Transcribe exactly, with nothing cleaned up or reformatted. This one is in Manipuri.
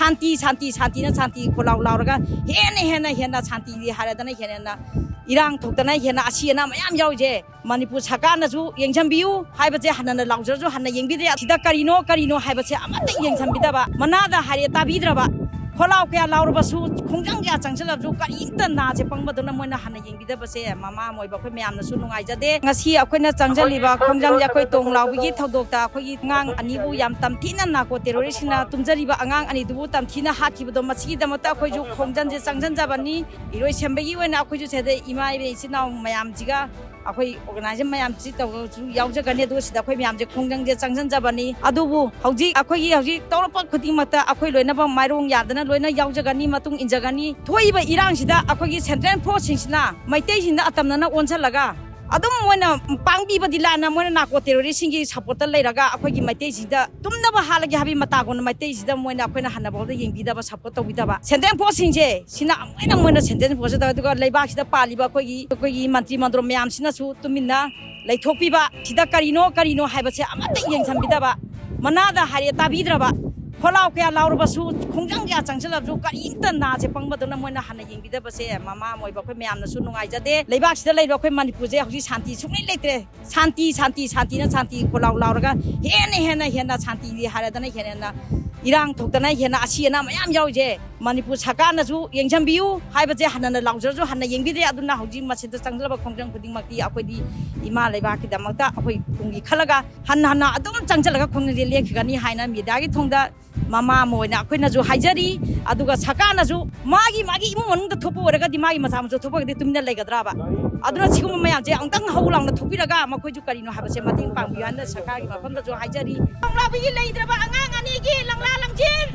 ꯁꯥꯟꯇꯤ, ꯁꯥꯟꯇꯤ, ꯁꯥꯟꯇꯤꯅ ꯁꯥꯟꯇꯤ ꯈꯣꯜꯂꯥꯎ ꯂꯥꯎꯔꯒ ꯍꯦꯟꯅ, ꯍꯦꯟꯅ, ꯍꯦꯟꯅ ꯁꯥꯟꯇꯤꯗꯤ ꯍꯥꯏꯔꯗꯅ ꯍꯦꯟꯅ, ꯍꯦꯟꯅ ꯏꯔꯥꯡ ꯊꯣꯛꯇꯅ ꯍꯦꯟꯅ ꯑꯁꯤ ꯑꯅꯥ ꯃꯌꯥꯝ ꯌꯥꯎꯔꯤꯁꯦ ꯃꯅꯤꯄꯨꯔ ꯁꯔꯀꯥꯔꯅꯁꯨ ꯌꯦꯡꯁꯤꯟꯕꯤꯌꯨ ꯍꯥꯏꯕꯁꯦ ꯍꯟꯅ ꯂꯥꯎꯖꯔꯁꯨ ꯍꯟꯅ ꯌꯦꯡꯕꯤꯗ꯭ꯔꯦ꯫ ꯁꯤꯗ ꯀꯔꯤꯅꯣ, ꯀꯔꯤꯅꯣ ꯍꯥꯏꯕꯁꯦ ꯑꯃꯠꯇ ꯌꯦꯡꯁꯤꯟꯕꯤꯗꯕ, ꯃꯅꯥꯗ ꯍꯥꯏꯔꯦ ꯇꯥꯕꯤꯗ꯭ꯔꯕ, ꯈꯣꯜꯂꯥꯎ ꯀꯌꯥ ꯂꯥꯎꯔꯕꯁꯨ ꯈꯣꯡꯖꯪ ꯀꯌꯥ ꯆꯪꯁꯤꯜꯂꯕꯁꯨ ꯀꯔꯤꯝꯇ ꯅꯥꯁꯦ ꯄꯪꯕꯗꯧꯅ ꯃꯣꯏꯅ ꯍꯟꯅ ꯌꯦꯡꯕꯤꯗꯕꯁꯦ ꯃꯃꯥ ꯑꯃ ꯑꯣꯏꯕ ꯑꯩꯈꯣꯏ ꯃꯌꯥꯝꯅꯁꯨ ꯅꯨꯡꯉꯥꯏꯖꯗꯦ꯫ ꯉꯁꯤ ꯑꯩꯈꯣꯏꯅ ꯆꯪꯁꯤꯜꯂꯤꯕ ꯈꯣꯡꯖꯪꯁꯦ ꯑꯩꯈꯣꯏ ꯇꯣꯡ ꯂꯥꯎꯕꯤꯒꯤ ꯊꯧꯗꯣꯛꯇ ꯑꯩꯈꯣꯏꯒꯤ ꯑꯉꯥꯡ ꯑꯅꯤꯕꯨ ꯌꯥꯝ ꯇꯝꯊꯤꯅ ꯅꯥꯔꯀꯣ ꯇꯦꯔꯣꯔꯤꯁꯁꯤꯡꯅ ꯇꯨꯝꯖꯔꯤꯕ ꯑꯉꯥꯡ ꯑꯅꯤꯗꯨꯕꯨ ꯇꯝꯊꯤꯅ ꯍꯥꯠꯈꯤꯕꯗꯣ ꯃꯁꯤꯒꯤꯗꯃꯛꯇ ꯑꯩꯈꯣꯏꯁꯨ ꯈꯣꯡꯖꯪꯁꯦ ꯆꯪꯁꯤꯟꯖꯕꯅꯤ꯫ ꯏꯔꯣꯏꯁꯦꯝꯕꯒꯤ ꯑꯣꯏꯅ ꯑꯩꯈꯣꯏꯁꯨ ꯁꯤꯗ ꯏꯃꯥ ꯏꯕꯦꯟ ꯏꯆꯤꯟ ꯏꯅꯥꯎ ꯃꯌꯥꯝꯁꯤꯒ ꯑꯩꯈꯣꯏ ꯑꯣꯔꯒꯅꯥꯏꯖꯔ ꯃꯌꯥꯝꯁꯤ ꯇꯧꯔꯁꯨ ꯌꯥꯎꯖꯒꯅꯤ, ꯑꯗꯨꯒ ꯁꯤꯗ ꯑꯩꯈꯣꯏ ꯃꯌꯥꯝꯁꯦ ꯈꯣꯡꯖꯪꯁꯦ ꯆꯪꯁꯤꯟꯖꯕꯅꯤ꯫ ꯑꯗꯨꯕꯨ ꯍꯧꯖꯤꯛ ꯑꯩꯈꯣꯏꯒꯤ ꯍꯧꯖꯤꯛ ꯇꯧꯔꯛꯄ ꯈꯨꯗꯤꯡꯃꯛꯇ ꯑꯩꯈꯣꯏ ꯂꯣꯏꯅꯃꯛ ꯃꯥꯏꯔꯣꯡ ꯌꯥꯗꯅ ꯂꯣꯏꯅ ꯌꯥꯎꯖꯒꯅꯤ, ꯃꯇꯨꯡ ꯏꯟꯖꯒꯅꯤ꯫ ꯊꯣꯛꯏꯕ ꯏꯔꯥꯡꯁꯤꯗ ꯑꯩꯈꯣꯏꯒꯤ ꯁꯦꯟꯇ꯭ꯔꯦꯜ ꯐꯣꯔꯁꯁꯤꯡꯁꯤꯅ ꯃꯩꯇꯩꯁꯤꯡꯗ ꯑꯇꯝꯅꯅ ꯑꯣꯟꯁꯤꯜꯂꯒ ꯑꯗꯨꯝ ꯃꯣꯏꯅ ꯄꯥꯡꯕꯤꯕꯗꯤ ꯂꯥꯟꯅ ꯃꯣꯏꯅ ꯅꯥꯔꯀꯣ ꯇꯦꯔꯣꯔꯤꯁꯁꯤꯡꯒꯤ ꯁꯞꯄꯣꯔꯠꯇ ꯂꯩꯔꯒ ꯑꯩꯈꯣꯏꯒꯤ ꯃꯩꯇꯩꯁꯤꯡꯗ ꯇꯨꯝꯅꯕ ꯍꯥꯠꯂꯒꯦ ꯍꯥꯏꯕꯒꯤ ꯃꯇꯥꯒꯨꯝꯅ ꯃꯩꯇꯩꯁꯤꯗ ꯃꯣꯏꯅ ꯑꯩꯈꯣꯏꯅ ꯍꯟꯅꯐꯥꯎꯗ ꯌꯦꯡꯕꯤꯗꯕ, ꯁꯞꯄꯣꯔꯠ ꯇꯧꯕꯤꯗꯕ ꯁꯦꯟꯇ꯭ꯔꯦꯜ ꯐꯣꯔꯁꯁꯤꯡꯁꯦ ꯁꯤꯅ ꯑꯃꯨꯛ ꯍꯦꯟꯅ ꯃꯣꯏꯅ ꯁꯦꯟꯇ꯭ꯔꯦꯜ ꯐꯣꯔꯁꯁꯤꯗ, ꯑꯗꯨꯒ ꯂꯩꯕꯥꯛꯁꯤꯗ ꯄꯥꯜꯂꯤꯕ ꯑꯩꯈꯣꯏꯒꯤ, ꯑꯩꯈꯣꯏꯒꯤ ꯃꯟꯇ꯭ꯔꯤ ꯃꯟꯗꯣꯜ ꯃꯌꯥꯝꯁꯤꯅꯁꯨ ꯇꯨꯃꯤꯟꯅ ꯂꯩꯊꯣꯛꯄꯤꯕ, ꯁꯤꯗ ꯀꯔꯤꯅꯣ ꯀꯔꯤꯅꯣ ꯍꯥꯏꯕꯁꯦ ꯑꯃꯠꯇ ꯌꯦꯡꯁꯤꯟꯕꯤꯗꯕ, ꯃꯅꯥꯗ ꯍꯥꯏꯔꯦ ꯇꯥꯕꯤꯗ꯭ꯔꯕ, ꯈꯣꯜꯂꯥꯎ ꯀꯌꯥ ꯂꯥꯎꯔꯕꯁꯨ ꯈꯣꯡꯖꯪ ꯀꯌꯥ ꯆꯪꯁꯤꯜꯂꯕꯁꯨ ꯀꯔꯤꯝꯇ ꯅꯥꯁꯦ ꯄꯪꯕꯗꯧꯅ ꯃꯣꯏꯅ ꯍꯟꯅ ꯌꯦꯡꯕꯤꯗꯕꯁꯦ ꯃꯃꯥ ꯑꯃ ꯑꯣꯏꯕ ꯑꯩꯈꯣꯏ ꯃꯌꯥꯝꯅꯁꯨ ꯅꯨꯡꯉꯥꯏꯖꯗꯦ꯫ ꯂꯩꯕꯥꯛꯁꯤꯗ ꯂꯩꯔꯤꯕ ꯑꯩꯈꯣꯏ ꯃꯅꯤꯄꯨꯔꯁꯦ ꯍꯧꯖꯤꯛ ꯁꯥꯟꯇꯤ ꯁꯨꯡꯂꯩ ꯂꯩꯇ꯭ꯔꯦ꯫ ꯁꯥꯟꯇꯤ, ꯁꯥꯟꯇꯤ, ꯁꯥꯟꯇꯤꯅ ꯁꯥꯟꯇꯤ ꯈꯣꯜꯂꯥꯎ ꯂꯥꯎꯔꯒ ꯍꯦꯟꯅ, ꯍꯦꯟꯅ, ꯍꯦꯟꯅ ꯁꯥꯟꯇꯤꯗꯤ ꯍꯥꯏꯔꯗꯅ ꯍꯦꯟꯅ, ꯍꯦꯟꯅ ꯏꯔꯥꯡ ꯊꯣꯛꯇꯅ ꯍꯦꯟꯅ ꯑꯁꯤ ꯑꯅꯥ ꯃꯌꯥꯝ ꯌꯥꯎꯔꯤꯁꯦ ꯃꯅꯤꯄꯨꯔ ꯁꯔꯀꯥꯔꯅꯁꯨ ꯌꯦꯡꯁꯤꯟꯕꯤꯌꯨ ꯍꯥꯏꯕꯁꯦ ꯍꯟꯅ ꯂꯥꯎꯖꯔꯁꯨ ꯍꯟꯅ ꯌꯦꯡꯕꯤꯗ꯭ꯔꯦ꯫ ꯑꯗꯨꯅ ꯍꯧꯖꯤꯛ ꯃꯁꯤꯗ ꯆꯪꯁꯤꯜꯂꯕ ꯈꯣꯡꯖꯪ ꯈꯨꯗꯤꯡꯃꯛꯇꯤ ꯑꯩꯈꯣꯏꯗꯤ ꯏꯃꯥ ꯂꯩꯕꯥꯛꯀꯤꯗꯃꯛꯇ ꯑꯩꯈꯣꯏ ꯇꯨꯡꯒꯤ ꯈꯜꯂꯒ ꯍꯟꯅ ꯍꯟꯅ ꯑꯗꯨꯝ ꯆꯪꯁꯤꯜꯂꯒ ꯈꯣꯡꯖꯪꯁꯦ ꯂꯦꯞꯈꯤꯒꯅꯤ ꯍꯥꯏꯅ ꯃꯤꯗꯤꯌꯥꯒꯤ ꯊꯣꯡꯗ ꯃꯃꯥ ꯑꯃ ꯑꯣꯏꯅ ꯑꯩꯈꯣꯏꯅꯁꯨ ꯍꯥꯏꯖꯔꯤ꯫ ꯑꯗꯨꯒ ꯁꯔꯀꯥꯔꯅꯁꯨ ꯃꯥꯒꯤ, ꯃꯥꯒꯤ ꯏꯃꯨꯡ ꯃꯅꯨꯡꯗ ꯊꯣꯛꯄ ꯑꯣꯏꯔꯒꯗꯤ ꯃꯥꯒꯤ ꯃꯆꯥ ꯃꯁꯨ ꯊꯣꯛꯄꯒꯗꯤ ꯇꯨꯃꯤꯟꯅ ꯂꯩꯒꯗ꯭ꯔꯕ? ꯑꯗꯨꯅ ꯁꯤꯒꯨꯝꯕ ꯃꯌꯥꯝꯁꯦ ꯑꯃꯨꯛꯇꯪ ꯍꯧ ꯂꯥꯎꯅ ꯊꯣꯛꯄꯤꯔꯒ ꯃꯈꯣꯏꯁꯨ ꯀꯔꯤꯅꯣ ꯍꯥꯏꯕꯁꯦ ꯃꯇꯦꯡ ꯄꯥꯡꯕꯤꯌꯨ ꯍꯥꯏꯅ ꯁꯔꯀꯥꯔꯒꯤ ꯃꯐꯝꯗꯁꯨ ꯍꯥꯏꯖꯔꯤ꯫ ꯈꯣꯡꯂꯥꯎꯕꯤꯒꯤ ꯂꯩꯇ꯭ꯔꯕ ꯑꯉꯥꯡ ꯑꯅꯤꯒꯤ ꯂꯪꯂꯥ ꯂꯪꯖꯤꯟ